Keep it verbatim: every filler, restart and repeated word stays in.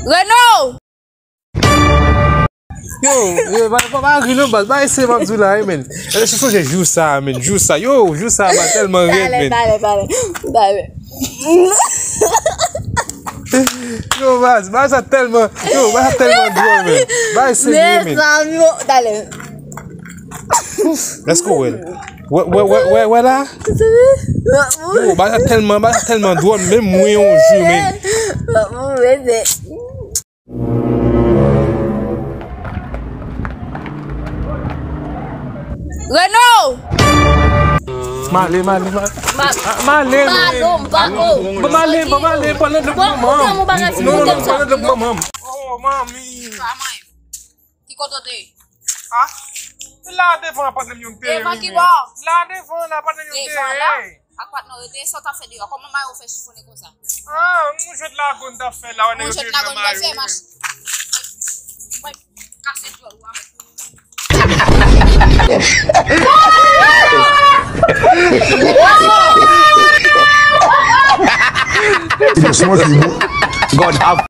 Reno! Yo, yo, pa, pa, pa ri non, baz. Pa ese m ap di w la, wi, men. Èske w sonje jou sa, men? Jou sa, yo, jou sa, baz, tèlman rèd, men. Talè, talè, talè, talè. Yo, baz, baz sa tèlman, yo, baz sa tèlman dwòl, men. Baz serye, men. Mezanmi, talè. Èske w wè l? Wè, wè, wè, wè, wè la? Yo, baz sa tèlman, baz sa tèlman dwòl, menm mwen yon jou, men. Reno! Male, male, male. Male, male. Pale, pale, pale de manman. Non, non, non, pale de manman. Oh, mami. Ki kote w te ye? Ah? Se la devan patnè m yo te ye. Devan ki bò? La devan, la patnè m yo te ye. Devan la? Ak patnè w yo te ye, sa w t ap fè deyò? Kòman mayo w fè chifonnen konsa? Ah, yon jwèt lago n t ap fè la, wè nèg yo te nan mayo. Mwen kase djòl ou avèk. Doucement, Simon. God have